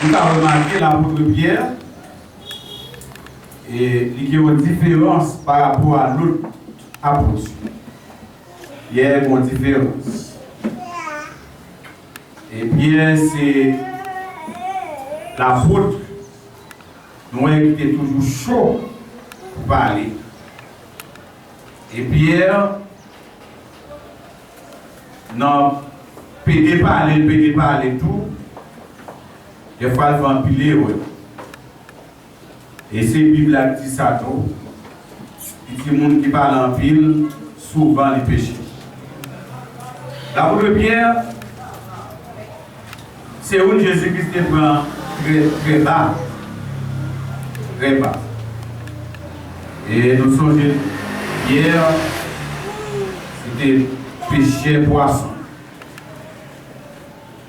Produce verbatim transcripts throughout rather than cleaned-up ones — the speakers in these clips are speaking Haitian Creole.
Nou ka remake lapot Pyè, e li gen yon diferans pa rapò a lòt apot yo. Pyè gen yon diferans. E Pyè se lapot nou wè ki te toujou cho pou pale. E Pyè, nan pede pale, l pede pale tou, dèfwa l fè anpil erè. E se Bib la ki di sa tou. Li di moun ki pale anpil, souvan li peche. Lapot Pyè, se youn Jezi Kris te pran trè, trè ba. Trè ba. E nou sonje Pyè, se te pechè pwason.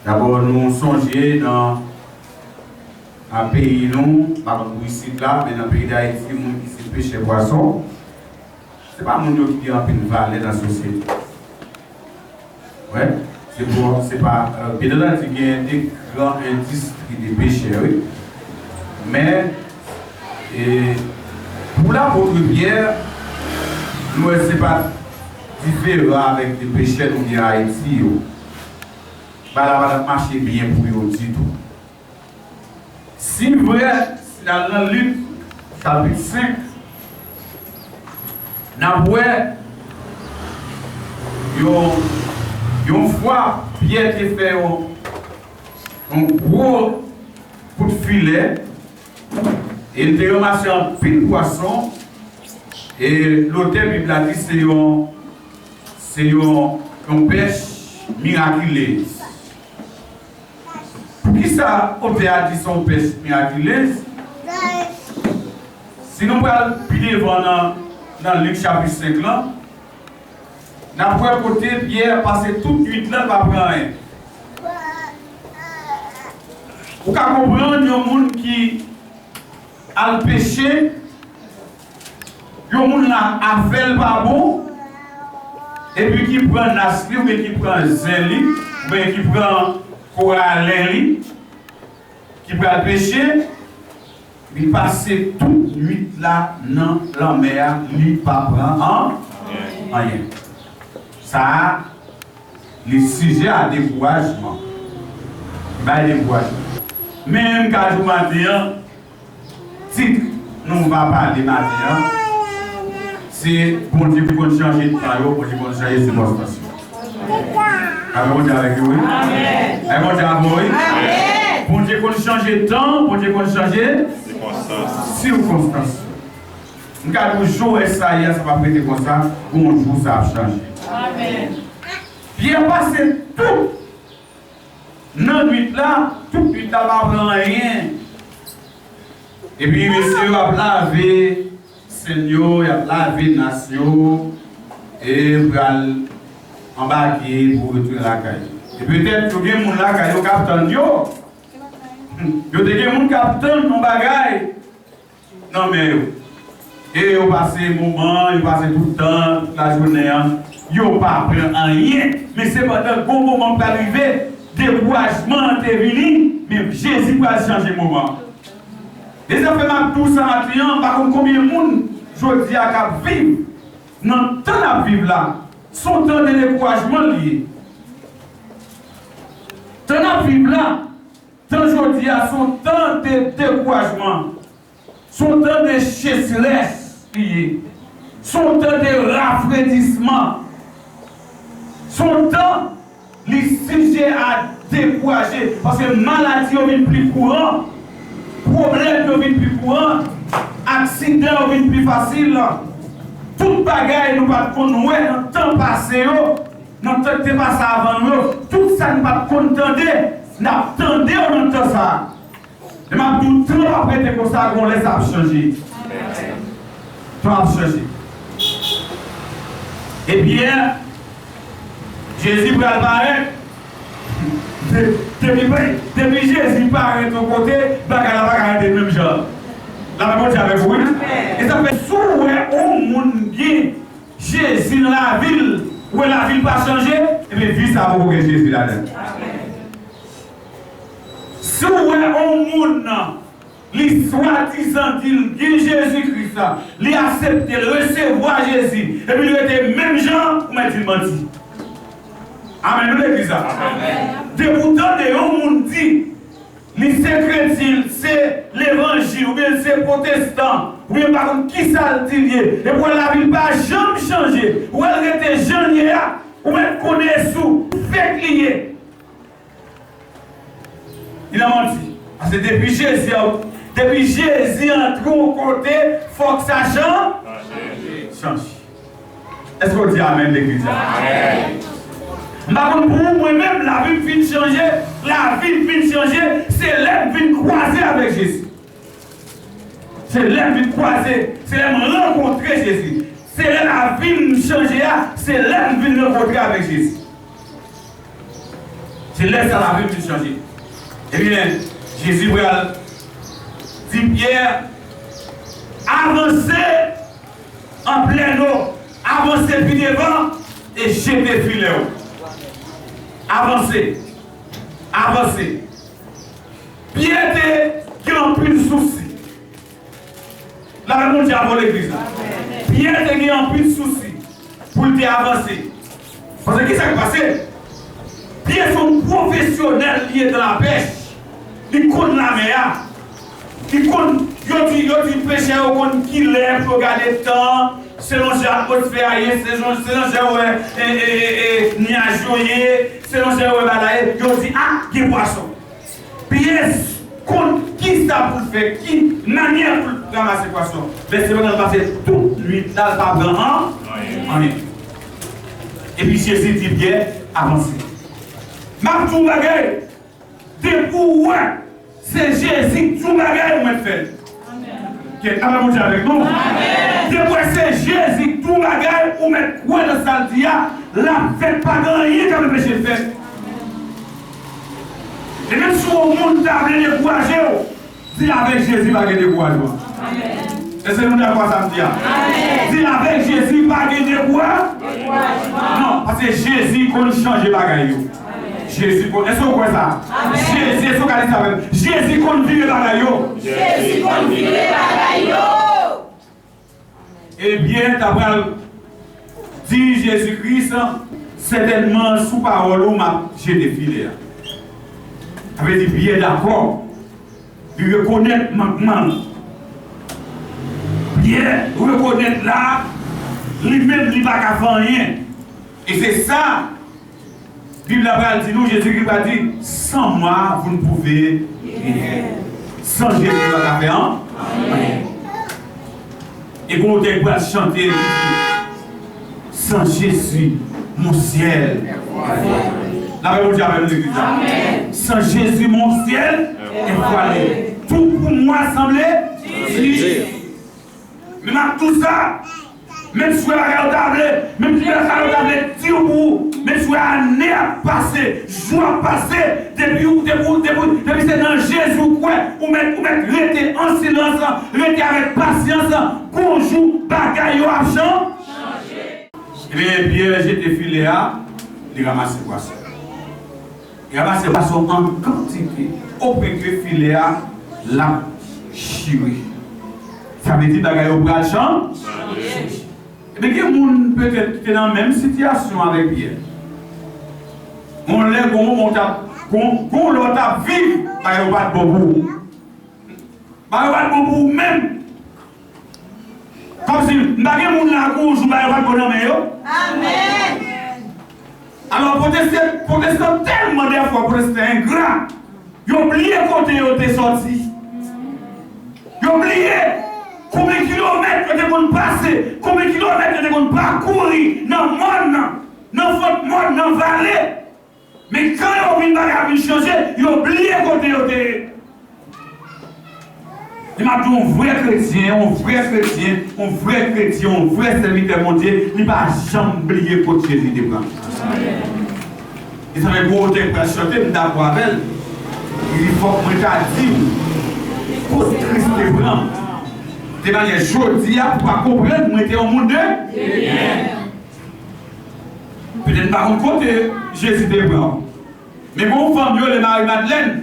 Dabò, nou sonje nan, nan peyi nou, pa konn pou isit la, men nan peyi Dayiti, moun ki se pechè pwason, se pa moun yo ki gen anpil valè nan sosyete. Wè, se bon, se pa, euh, byenantandi gen de gran endistri de pechè, wi. Men, e, pou lapot Pyè, nou wè se pa diferan avèk de pechè nou gen Ayiti yo. Bagay la pa t ap mache byen pou yo ditou. Si vre, si n al nan Lik, chapit senk, n ap wè yon, yon fwa Pyè te fè yon, yon gwo kout filè, e l te ranmase anpil pwason, e lotè Bib la di se yon, se yon, yon pèch mirakilez. Poukisa otè a di se yon pèch mirakilez? Si nou pral pi devan nan, nan Lik chapit senk lan, n ap wè kote Pyè pase tout nuit lan, l pa pran anyen. Ou ka konprann yon moun ki al peche, yon moun la afè l pa bon, epi ki pran nas li, oubyen ki pran zen li, oubyen ki pran koralen li, ki pral peche, li pase tout nuit la nan lanmè a, li pa pran an-, anyen. Sa a, li sijè a dekourajman. Li bay dekourajman. Men m ka di w maten an, tit nou va pale maten an, se Bondye konn chanje tan yo, Bondye konn chanje sikonstans yo. Avè Bondye avèk yo, wi. Avè Bondye avè w, wi. Bondye konn chanje tan, Bondye konn chanje sikonstans. M ka di w, jou w wè sa ye a, sa p ap rete konsa, gon jou sa ap chanje. Pyè pase tout nan nuit la, tout nuit la pa pran anyen. Epi mesye yo ap lave senn yo, y ap lave nas yo, e pral anbake pou retounen lakay yo. E petèt yo gen moun lakay yo k ap tann yo. Yo te gen moun k ap tann yon bagay nan men yo. E yo pase moman, yo pase tout tan, tout lajounen an, yo pa pran anyen. Men sepandan, gon moman k pral rive, dekourajman an te vini, men Jezi pral chanje moman. E sa fè m ap di w sa maten an, m pa konn konbyen moun jodi a k ap viv nan tan n ap viv la. Se yon tan de dekourajman li ye. Tan n ap viv la, tan jodi a, se yon tan de dekourajman. Se yon tan de sechrès li ye. Se yon tan de rafredisman. Se yon tan li sijè a dekouraje. Paske maladi yo vin pli kouran. Pwoblèm yo vin pli kouran. Aksidan yo vin pli fasil. Tout bagay nou pa t konn wè nan tan pase yo, nan tan ki te pase avan nou yo, tout sa n pa t konn tande, n ap tande yo nan tan sa a. E m ap di w, tan p ap rete konsa, gon lè sa ap chanje. Tan ap chanje. Ebyen, Jezi pral parèt. De-, depi, depi Jezi parèt yon kote, bagay la pa ka rete menm jan. Lapè Bondye avèk ou, wi. E sa fè, si w wè yon moun gen Jezi nan lavi l, ou wè lavi l pa chanje, ebyen vi sa a poko gen Jezi ladan l. Si w wè yon moun nan, li swadizan di l gen Jezi Kris la, li aksepte l, resevwa Jezi, epi li rete menm jan, ou mèt di l manti. Amèn, nou legliz la. Depi w tande yon moun di, li se kretyen, li se levanjil, oubyen li se pwotestan, oubyen pa konn kisa l di l ye, epi w wè lavi l pa janm chanje, ou wè l rete jan l ye a, ou mèt konnen sou fake li ye. Li nan manti. Paske depi Jezi, depi Jezi antre yon kote, fòk sa chan-, chanje. Èske w di amèn, legliz la? M pa konn pou ou, mwen menm, lavi m fin chanje, lavi m fin chanje, se lè m vin kwaze avèk Jezi. Se lè m vin kwaze, se lè m rankontre Jezi. Se lè lavi m chanje a, se lè m vin rankontre avèk Jezi. Se lè sa lavi m vin chanje. Ebyen, Jezi pral di Pyè, avanse an plèn o, avanse pi devan e jete filè w. Avanse. Avanse. Pyè te gen anpil sousi. Lapè Bondye avè w legliz la. Pyè te gen anpil sousi pou l te avanse. Paske kisa k pase? Pyè se yon pwofesyonèl li ye nan lapèch. Li konn lamè a. Li konn, yo di, yo di pechè yo konn kilè pou yo gade tan, selon jan atmosfè a ye, selon, selon jan yo wè, e, e, e, e, nyaj yo ye, selyon se wè bagay, yo di, a, gen pwason. Pyè konn kisa pou l fè, ki manyè pou l ranmase pwason. Men sepandan l pase tout nwit la, l pa pran an, anyen. Epi Jezi di Pyè, avanse. M ap di w bagay, depi w wè se Jezi k di w bagay, ou mèt fè l. Kèt, amen, Bondye avèk nou. Depi w wè se Jezi k di w bagay, ou mèt kwè nan sa l di a, l ap fèt, pa gen anyen k ap anpeche l fèt. E menm si yon moun ta vle dekouraje w, di l avèk Jezi pa gen dekourajman. Èske nou dakò ak sa m di a? Di l avèk Jezi pa gen dekoura-, non, paske Jezi konn chanje bagay yo. Jezi konn, èske w kwè sa? Jezi, èske w ka di sa avè m? Jezi konn vire bagay yo. Jezi konn vire bagay yo. Ebyen, ta pral di Jezi Kris, sètènman, sou pawòl ou, m ap jete filè a. Sa vle di, Pyè dakò. Li rekonèt mankman l. Pyè rekonèt la, li menm, li pa ka fè anyen. E se sa Bib la pral di nou, Jezikri pral di, sans moi, vous ne pouvez rien. San Jezi, nou pa ka fè an-, anyen. E gon otè ki pral chante, li di, sans Jésus, mon ciel est voilé. Lapè Bondye avè nou, legliz la. Sans Jésus, mon ciel est voilé. Tout pour moi semble difficile. Men ak tou sa, menm si w wè bagay yo ta vle, menm si w wè sa yo ta vle di w pou ou, menm si w wè ane ap pase, jou ap pase, depi w, depi w, depi w, depi se nan Jezi w kwè, ou mèt, ou mèt rete an silans, rete avèk pasyans, gon jou bagay yo ap chan-, chanje. Ebyen, Pyè jete filè a, li ranmase pwason. Li ranmase pwason an kantite, opwen ke filè a l ap chire. Sa vle di bagay yo pral chan-, chanje. Ebyen, gen moun petèt ki te nan menm sitiyasyon avèk Pyè. Yon lè, gon moman w t ap, gon, gon lè w t ap viv, bagay yo pa t bon pou ou. Bagay yo pa t bon pou ou menm. Kòmsi, m pa gen moun la kou jou bagay yo pa t bon nan men yo. Amèn. Alò, pwotestan, pwotestan tèlman dèfwa, pwotestan engra, yo bliye kote yo te sòti. Yo bliye konbyen kilomèt yo te konn pase, konbyen kilomèt yo te konn pakouri nan mòn nan, nan fon mòn, nan vale. Men kan yo vin bagay vin chanje, yo bliye kote yo te ye. E m ap di w, yon vrè kretyen, yon vrè kretyen, yon vrè kretyen, yon vrè sèvitè Bondye, li pa janm bliye kot Jezi te pran l. E sa fè gwo otè k pral chante, m dakò avè l. Li di, fòk mwen ta di w kot Kris te pran m. De manyè, jodi a, pou w pa konprann, mwen te yon moun de byen. Petèt m pa konn kote Jezi te pran w. Men gon fanm yo rele Mari Madlèn.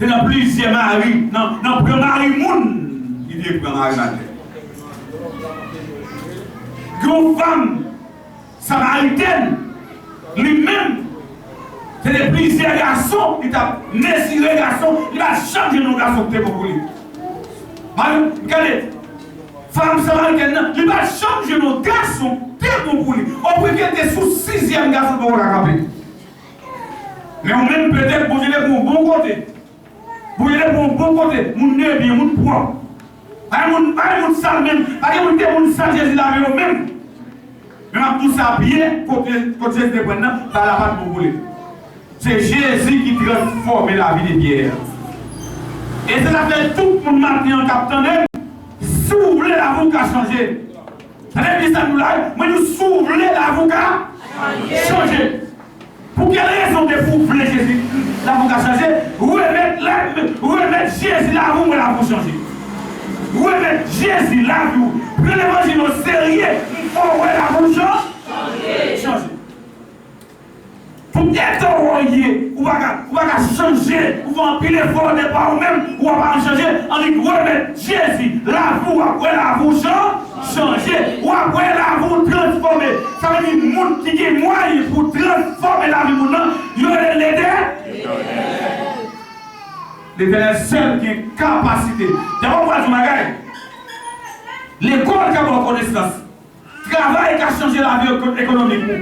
Se nan plizyè mari, nan, nan pran mari moun, li te pran mari latè. Gen yon fanm samaritèn, li menm, se te plizyè gason, li t ap mezire gason, li pa t janm jwenn yon gason ki te bon pou li. Mari, gade, fanm samaritèn nan, li pa t janm jwenn yon gason ki te bon pou li. Opwi ke l te sou sizyèm gason, l poko ka kanpe. Men ou menm, petèt, Bondye te pran w bon kote. Bondye te pran w bon kote, moun de byen, moun pwòp. Pa gen moun, pa gen moun sal menm, pa gen moun ki te moun sal Jezi lave yo menm. Men m ap di w sa byen, kote, kote Jezi te pran nan, bagay la pa t bon pou li. Se Jezi ki transfòme lavi de Pyè. E se sa fè tout moun maten an k ap tande m, si w vle lavi w ka chanje. Tande m di sa nou la, mwen di w, si w vle lavi w ka chanje. Pou kèl rezon ke pou w vle Jezi, lavi w ka chanje? Remèt la, remèt Jezi lavi w, lavi w chanje. Remèt Jezi lavi w. Pran levanjil o serye, fò w wè lavi w chan-, chanje. Tout eta w ye, ou pa ka, ou pa ka chanje, ou fè anpil efò de pa ou menm, ou pa ka chanje, annik remèt Jezi lavi w, w ap wè lavi w chan-, chanje, w ap wè lavi w transfòme. Sa vle di moun ki gen mwayen pou transfòme lavi moun nan, yo rele Letè-, Letènèl sèl gen kapasite. Dabò, m pral di w yon bagay. Lekòl ka ba w konesans. Travay ka chanje lavi eko-, ekonomik ou.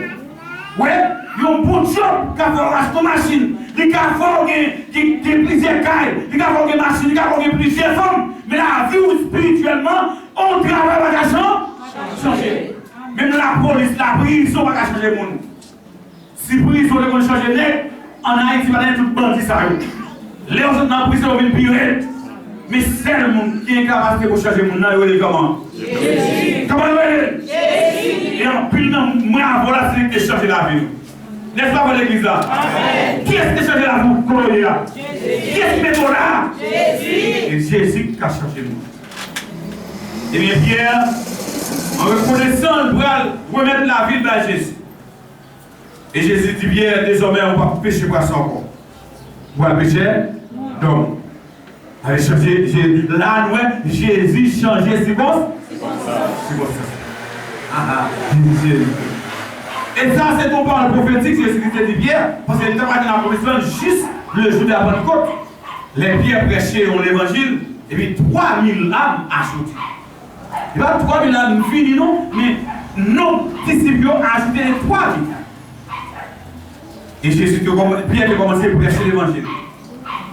Wi, yon bon djòb ka fè w achte yon machin. Li ka fè w gen, gen, gen plizyè kay. Li ka fè w gen machin. Li ka fè w gen plizyè fanm. Men lavi w espirityèlman, yon travay pa ka chan-, chanje. Menm lapolis, laprizon pa ka chanje moun. Si prizon te konn chanje nèg, ann Ayiti pa t gen tout bandi sa yo. Lè yo sot nan prizon, yo vin pi rèd. Men sèl moun ki gen kapasite pou chanje moun nan, yo rele l kòman? Jezi. Kòman yo rele l? Jezi. E anpil nan mwen avè w la, se li ki te chanje lavi nou. Nèspa, frè legliz la? Amèn. Kiyès ki te chanje lavi w kote w ye a? Jezi. Kiyès ki mete w la? Jezi. E Jezi ki ka chanje nou. Ebyen, Pyè, an rekonesan, l pral remèt lavi l bay Jezi. E Jezi di Pyè, dezòmè, ou p ap peche pwason ankò. Ou pral peche dòm. Ale chanje, Je-, la nou wè, Jezi chanje sikons-, sikonstans. Aha, Jezi. E sa, se yon pawòl pwofetik, Jezi Kris te di Pyè, paske li t ap rete nan pwomès lan jis le jou de la Pantkot. Lè Pyè preche yon levanjil, epi twa mil lam ajoute. E pa twa mil la vin fini non, men nonb disip yo ajoute twa mil. E Jezi te kòman-, Pyè te kòmanse preche levanjil.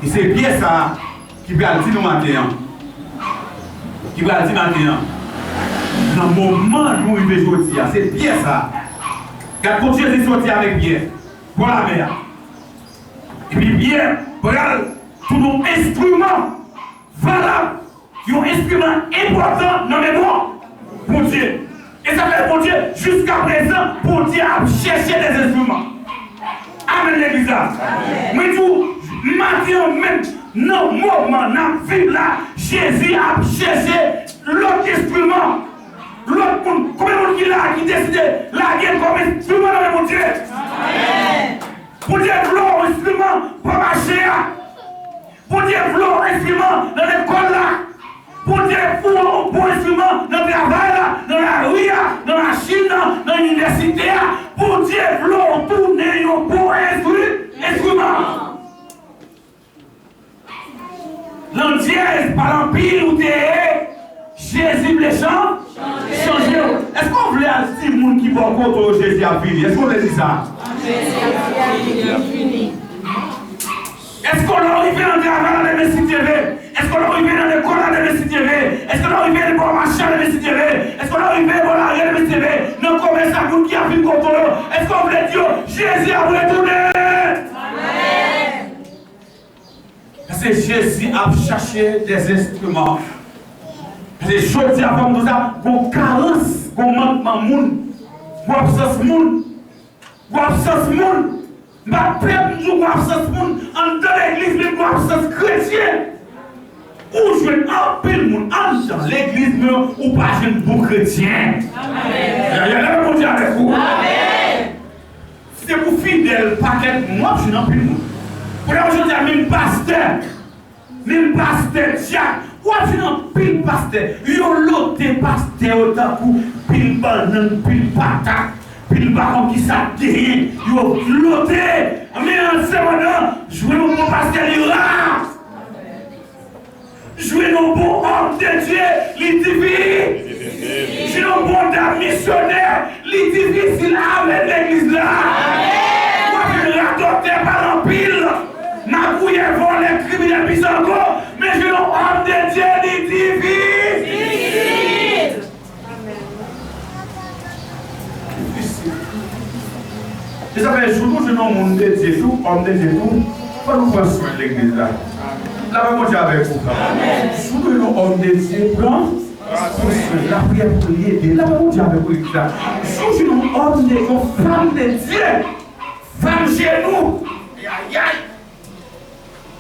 E se Pyè sa a ki pral di nou maten an. Ki pral di maten an. Nan moman nou rive jodi a, se Pyè sa a. Gad kote Jezi soti avèk Pyè bò lamè a. Epi Pyè pral tounen yon enstriman valab, yon enstriman enpòtan nan men bon Bondye. E sa fè Bondye, jiskaprezan, Bondye ap chèche dèzenstriman. Amèn, legliz la. Mwen di w, maten an menm, nan moman n ap viv la, Jezi ap chèche lòt enstriman. Lòt moun, konbyen moun ki la ki deside lage l kòm enstriman nan men Bondye? Bondye vle w enstriman pa mache a. Bondye vle w enstriman nan lekòl la. Bondye vle w bon enstriman nan travay la, nan lari a, nan machin nan, nan inivèsite a. Bondye vle w tounen yon bon enstri-, enstriman. Landyèz pa lanpil ou te ye, Jezi vle chan-, chanje w. Èske w vle al di moun ki bò kote w Jezi ap vini? Èske w vle di sa? Èske lè w rive nan travay la demen si Dye vle? Èske lè w rive nan lekòl la demen si Dye vle? Èske lè w rive bò mache a demen si Dye vle? Èske lè w rive bò lari a demen si Dye vle? Nan komès ak moun ki ap vin kote w yo, èske w vle di yo, Jezi ap retounen? Amèn. Paske Jezi ap chache dèzenstriman. Paske jodi a, fò m di w sa, gon karans, gon mankman moun, gon absans moun, gon absans moun. M pa t pè pou m di w gon absans moun anndan legliz, men gon absans kretyen. Ou jwenn anpil moun anndan legliz, men ou pa jwenn bon kretyen. Amèn. Leve men Bondye avèk ou. Amèn. Si se pou fidèl, pakèt moun, w ap jwenn anpil moun. Kounye a jodi a, menm pastè, Menm pastè, dyak, w ap jwenn anpil pastè. Yo lote pastè yo tankou pil bannann, pil patat, pil pa konn ki sa k genyen. Yo lote. Men sepandan, jwenn yon bon pastè, li ra. Jwenn yon bon òm de Dye, li difi-, jwenn yon bon dam misyonè, li difisil. Amèn, legliz la. W ap jwenn radòtè pale anpil, magouyè, vòlè, kriminèl, pis ankò, men jwenn yon òm de Dye, li difi-, difisil. Mezanmi, jou nou jwenn yon moun de Dye tou, òm de Dye tou, fò nou pran swen legliz la. Lapè Bondye avèk ou. Jou nou jwenn yon òm de Dye, pran, pran swen. Lapriyè pou li ede. Lapè Bondye avèk ou, legliz la. Jou nou jwenn yon òm de, yon fanm de Dye, fanm jenou. Ayayay.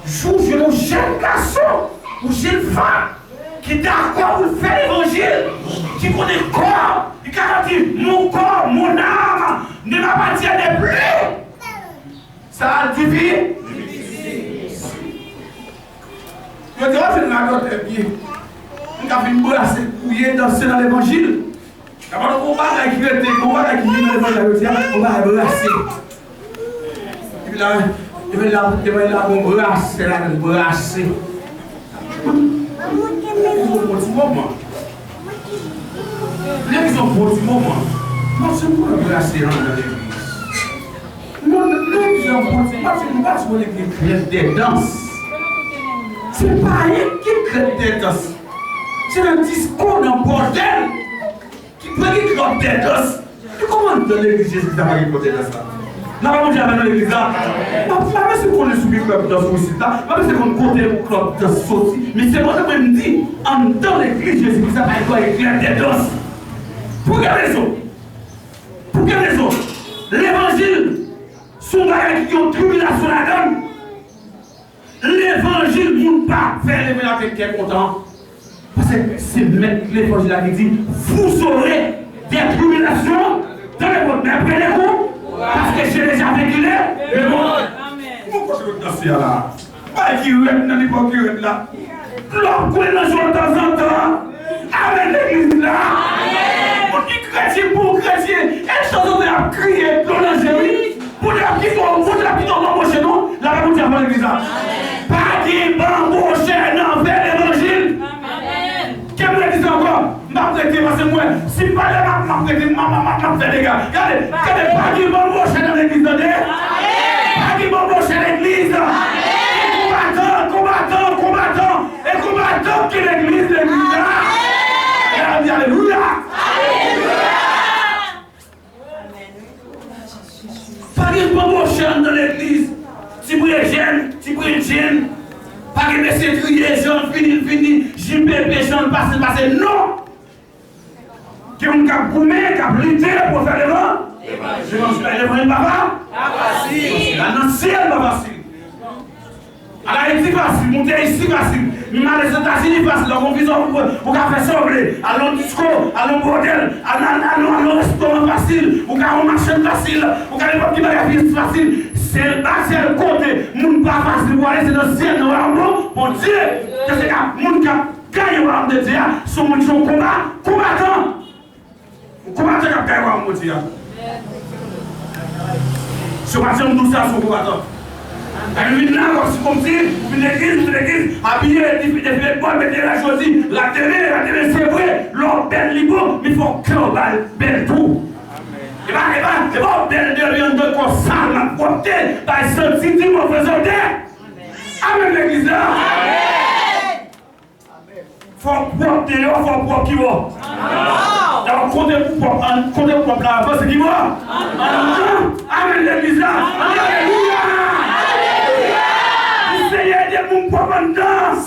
Jou w jwenn yon jèn gason, yon jèn fanm ki dakò pou l fè levanjil, ki konnen kò, li ka di, mon corps, mon âme ne m'appartiennent plus. Sa a difi. Yo di, o, se radòtè byen. M ka vin brase, gouye, danse nan levanjil. Gade yon bagay ki rete, yon bagay ki vin nan levanjil la, yo di, a, yon bagay brase. Epi la, epi la, epi la, gon brase ladan, brase. Legliz yon bon ti moman. Legliz yon bon ti moman. Mwen se moun brase anndan legliz. Non, legliz yon bon ti, mwen se moun, mwen se moun legliz klèb dè dans. Se pa yon ki klèb dè dans. Se nan disko, nan bòdèl. Ki, pou ki klèb dè dans? Li kòman anndan legliz Jezi Kris la pa gen klèb dè dans la? N ap aranjè avè nan legliz la. M ap, m ap eseye konnen sou ki klèb dans ou isit la. M ap eseye konn kote klèb dans soti. Men se pandan mwen m di, anndan legliz Jezi Kris la pa gen klèb dè dans. Pou ki rezon? Pou ki rezon? Levanjil se yon bagay ki gen yon tribilasyon ladan l. Levanjil, moun pa fè levanjil avèk kè kontan. Paske se mèt levanjil la ki di, vous aurez des tribulations dans le monde, mais prenez courage, parce que j'ai déjà vaincu le monde. Bon, kote nou danse a la? Bay ki rèd nan epòk ki rèd la. Dlo ap koule nan je w tanzantan. Amèn, legliz la. Moun ki kretyen, bon kretyen, e tanzantan y ap kriye dlo nan je, wi. Bondye ap kite w, Bondye ap kite w banboche nou. Lapè Bondye avè legliz la. Pa gen banbochè nan fè levanjil. Ke m redi sa ankò. M p ap rete pase mwen. Si m pale, m ap, m ap rete, m ap, m ap, m ap fè dega. Gade, gade, pa gen banbochè nan legliz, tande. Pa gen banbochè legliz. Konbatan, konbatan, konbatan. E konbatan ki legliz, legliz la. Gade, alelouya. Pa gen banbochè anndan legliz. Ti brenjèn, ti brenjèn. Pa gen mesye kriye, jan l fini, l fini. J P P, jan l pase, l pase. Non! Gen moun k ap goumen, k ap lite pou fè levan-, levanjil la, levanjil pa fa-, pa fasil. Al nan syèl pa fasil. Al Ayiti fasil, moute isi fasil, menm al Ozetazini fasil, lè w gon viza ou, ou ka fè sa w vle, al nan disko, al nan bòdèl, al nan, al nan, al nan restoran fasil, ou ka yon machann fasil, ou ka nenpòt ki bagay fasil. Sèl, pa sèl kote moun pa fasil pou ale, se nan syèl, nan wayòm Bondye. Paske moun k ap Gaye wayòm de Dye a, se yon moun ki se yon konba, konbatan. Yon konbatan k ap gaye wayòm Bondye a. Si w pa janm di w sa, se yon konbatan. Lè w vin la, w ap sikonsi, ou vin legliz, ou vin legliz, abiye, defile, defile bòl, mete la jodi, la demen, la demen, se vre, lè w bèl li bon, men fò kè w ba l bèl tou. E pa, e pa, e pa w bèl deyò, men anndan kò w sal, nan pwòpte, bay santi, di move zòdè. Amèn, legliz la. Fò w pwòp deyò, fò w pwòp ki bò? Dabò, kote pou pwòp an-, kote pou pwòp la avanse ki bò? Anndan. Amèn, legliz la. Alelouya. Di, Senyè, ede m pou m pwòp anndan.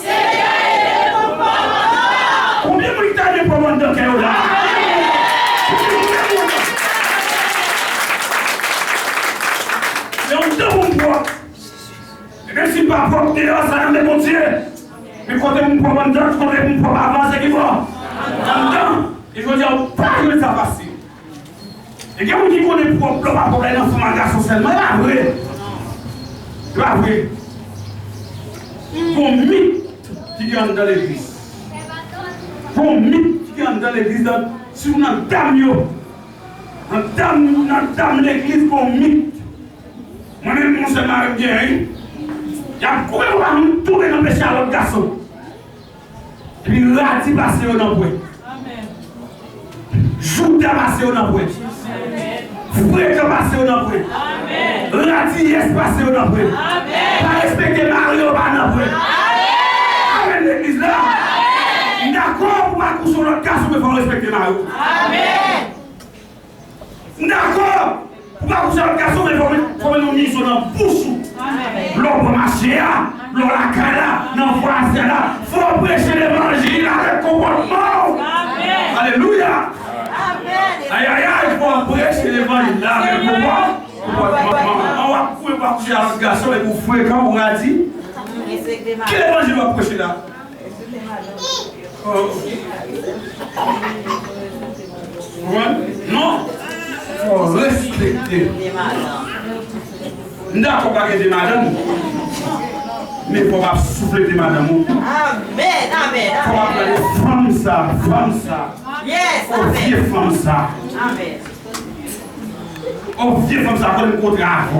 Konbyen moun ki ta renmen pwòp anndan kè yo la? Konbyen, konbyen moun? Men anndan pou m pwòp. E menm si m pa pwòp deyò, sa nan men Bondye. Men kote pou m pwòp anndan, kote pou m pwòp avan, se ki bò? Anndan. E jodi a, ou pa jwenn sa fasil. E gen moun ki konnen pwòp, lè w pa pwòp la, e nan fanm ak gason sèlman. E pa vre. E pa vre. Gon mit ki anndan legliz. Gon mit ki anndan legliz la, sitou nan dam yo. Nan dam, nan dam legliz, gon mit. Mwen menm, yon sèl mari m gen, wi. Y ap kouri pou pa moun tonbe nan peche a lòt gason. Epi radi pase yo nan pwen. Jouda pase yo nan pwen. Frekan pase yo nan pwen. Radiyès pase yo nan pwen. Pa respekte mari yo pa nan pwen. Amèn legliz la. M dakò pou pa kouche yon lòt gason, men fò w respekte mari w. M dakò pou pa kouche lòt gason, men fò w met, fò w met yon miso nan bouch ou. Lè w pran mache a, lè w lakay la, nan vwazen la, fò w preche levanjil avèk konpòtman w. Alelouya. Ayayay, fò w preche levanjil la avèk konpòtman. Konpòtman. An w ap kouri pa kouche a lòt gason epi w frekan, ou radi. Ki levanjil w ap preche la? Oh. Konprann? Non. Fò w respekte. M dakò pa gen de madanm. Men fò w ap souflete madanm ou. Amèn, amèn, amèn. Fò w ap gade fanm sa, fanm sa. Yes, amèn. O vye fanm sa. Amèn. O vye fanm sa, konnen m kontre avè w.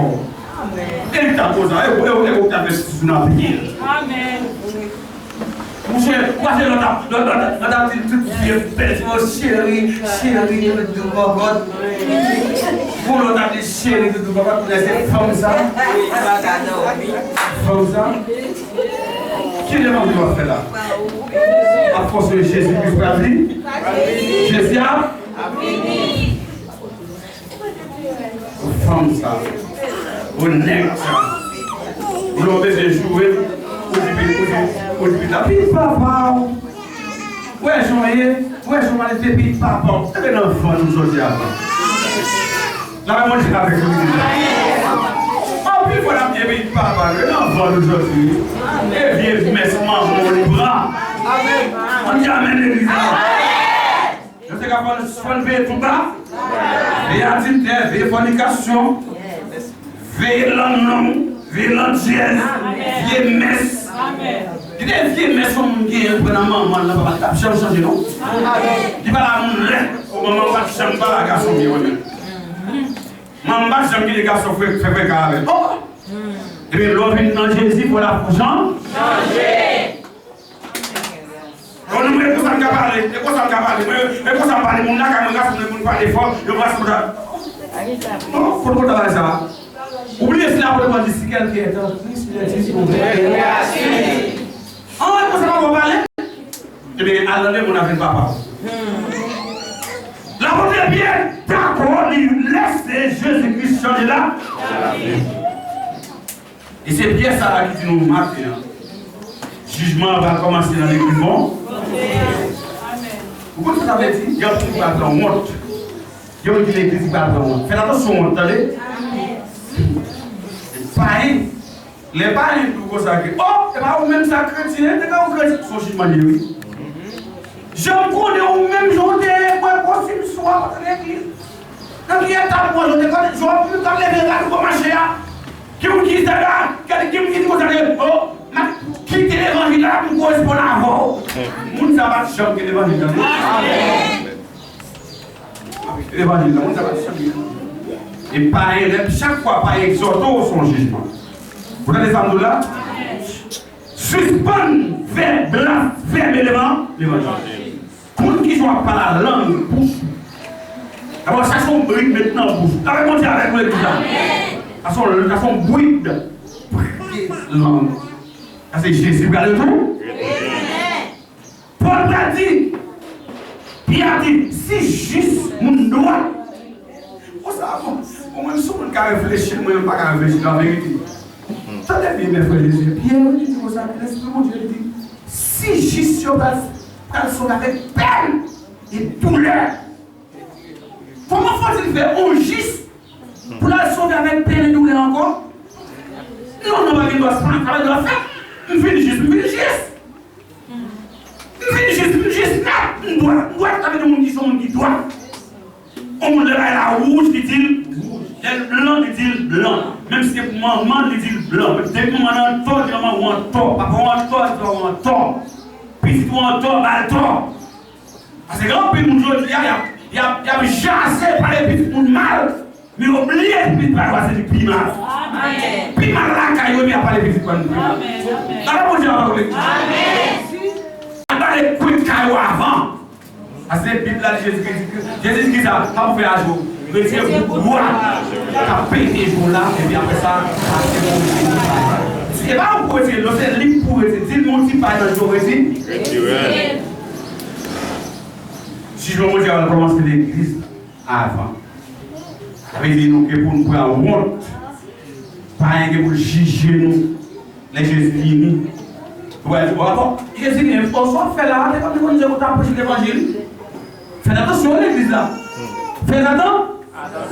Amèn. E li t ap konsa, e, e, e, ou t ap fè ti sou nan pye. Amèn. Mouche, ou pa se lòt ap, lòt, lòt, lòt ap di tout vye bèl, ti mo cheri, cheri, doudou, kòkòt. Bon, lòt ap di cheri, doudou, kòkòt, kounye a se fanm sa. Fanm sa. Ki levanjil w ap fè la? Ap fòse Jezi Kris pral vini? Jezi ap? Fanm sa, o nèg sa, ou lè w bezwen joure, ou di, ou di, ou di pita, pitit papa w. Wè jan w ye, wè jan w ale, se pitit papa w. Tande nan vann ou jodi a. Lame Bondye avèk nou. Anpil fwa n ap gen pitit papa nou nan vann ou jodi. E vye mès manman w li pran. Ann di amèn legliz la. Yo te ka fann, fann veye touba, veye adiltè, veye fònikasyon, veye lang long, veye lang dyèz, vye mès. Gen de vye mès yon moun genyen pran nan manman l, nan papa l, li p ap janm chanje non. Li pale a moun lèd, o manman m pa t janm pale a gason byen mwen menm. Manman m pa t janm kite gason fre-, fè frekan avè l. Oh! Ebyen lè w vin nan Jezi, fò lafwa w chanje. Bon, nou, e konsa m ka pale, e konsa m ka pale. Mwen, e konsa m pale, moun lakay mwen rasanble pou nou pale fò, yo rasanble. Non, fout kontan bagay sa. Ou bliye si lapot Pòl di si kèlken èt an Kris, il est une nouvelle création. An, e konsa papa w pale. Ebyen, al nan demonn avèk papa w. Lapot Pyè dakò, li lèse Jezi Kris chanje la. E se pyès sa la ki di nou maten an, jijman an va kòmanse nan legliz bon. Ou konn sa sa vle di? Gen anpil moun ki pral pran wont. Gen moun ki legliz ki pral pran wont. Fè atansyon wont, tande. Payen. Lè payen di w konsa ke, o, e pa ou menm sa kretyen, e pa ou kretyen, se yon jijman li ye wi. Jan m konnen ou menm jan w te ye, mwen konsi m sou a, w ap antre legliz. Nan ki etap mwen, w te konn, jan w ap leve rad ou bò mache a. Ki moun ki di sa la? Gade, ki moun ki di konsa ke, o, m ap kite levanjil la pou m koresponn avè w. Moun sa pa t janm gen levanjil nan. Levanjil la, moun sa pa t janm gen. E payen, lè, chak fwa payen egzòte w, se yon jijman. Ou tande sa m di w la? Sispann fè blasfème devan levanjil. Moun ki jan w ap pale a lang bouch ou. Dabò, sa se yon brik met nan bouch ou. Lame Bondye avèk nou legliz la. Sa se yon, sa se yon brik. Priye lang. Sa se Jezi pral retou. Pòl pral di, Pyè di, si jis moun dwat. Konsa, bon, bon, mwen, si moun ka reflechi, mwen menm pa ka reflechi nan verite. Tande byen, men frè Jezi, Pyè, li di konsa, Lespri Bondye, li di, si jis yo pral, pral sove avèk pèn e doulè, kòman fòtil fè yon jis pou l al sove avèk pèn e doulè ankò? Non, non, pa gen dwa, sa pa gen dwa fèt. M vin jis, m vin jis. M vin jis, m jis nèt, m dwat, m dwat, sa vle di moun ki se yon moun ki dwat. Yon moun lè bagay la wouj, li di l wouj. Lè l blan, li di l blan. Menm si se pou manman l, li di l blan. Depi manman nan tò, li di manman ou an tò. Papa ou an tò, li di papa ou an tò. pitit ou an tò, ba l tò. Paske gen anpil moun jodi a, y ap, y ap, y ap jaze, pale pitit moun mal, men yo bliye pitit pa yo a se li pi mal. Pi mal lakay yo, epi y ap pale pitit pa nou. Gade Bondye ap pale. Al pale kwit kay ou avan. Paske Bib la di Jezi Kris, Jezi Kris sa, sa pou fè a jou. Retire bout bwa k ap pete jou la, epi apre sa, pase pou retire. E pa ou pou retire, non, se li k pou retire. Di l yon ti pay nan jou, retire. Jijman Bondye a kòmanse legliz avan. Sa vle di nou gen pou n pran wont. Payen gen pou l jije nou lè Jezi vini. Ou wè, ou wè, bon, Jezi vini, sa w ap fè la, te konn di w t ap preche levanjil. Fè atansyon legliz la. Fè atansyon.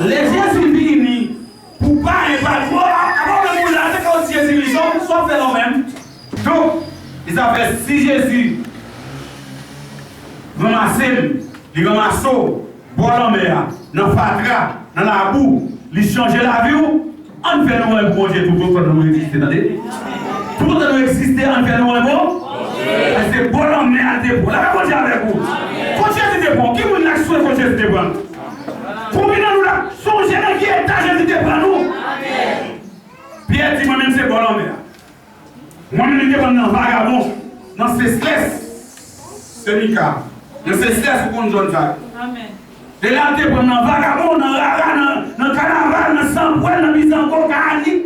Lè Jezi vini, pou payen pa di, o, apa w menm ou la, te ka w di Jezi vini, sa w ap fè la w menm. Donk, li sa fè si Jezi ranmase m, li ranmase w bò lanmè a, nan fatra, nan labou, li chanje lavi w, ann fè louwanj pou Bondye toutotan nou egziste, tande. Toutotan nou egziste, ann fè louwanj pou Bondye. Paske bò lanmè a te pran. Lapè Bondye avèk ou. Kot Jezi te pran? Ki moun nan swe kot Jezi te pran? Konbyen nan nou la sonje nan ki eta Jezi te pran nou? Pyè di, mwen menm se bò lanmè a. Mwen menm li te pran nan vagabon, nan sesès, se Mika. Nan sesès ou konn zòn sa yo. Amèn. E la te pran nan vagabon, nan rara, nan, nan kanaval, nan sanpwèl, nan bizango, kani.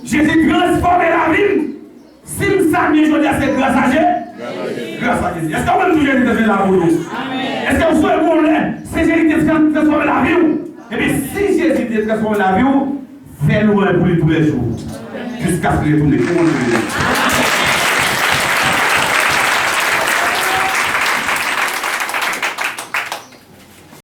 Jezi transfòme lavi m. Si m sa m ye jodi a, se gras a Jezi. Gras a Jezi. Èske ou menm tou Jezi te fè sa pou nou? Èske ou swete konnen se Jezi te transfòme lavi w? Ebyen, si Jezi te transfòme lavi w, fè louwanj pou li toulejou. Jiskaske l retounen. Ke Bondye beni w.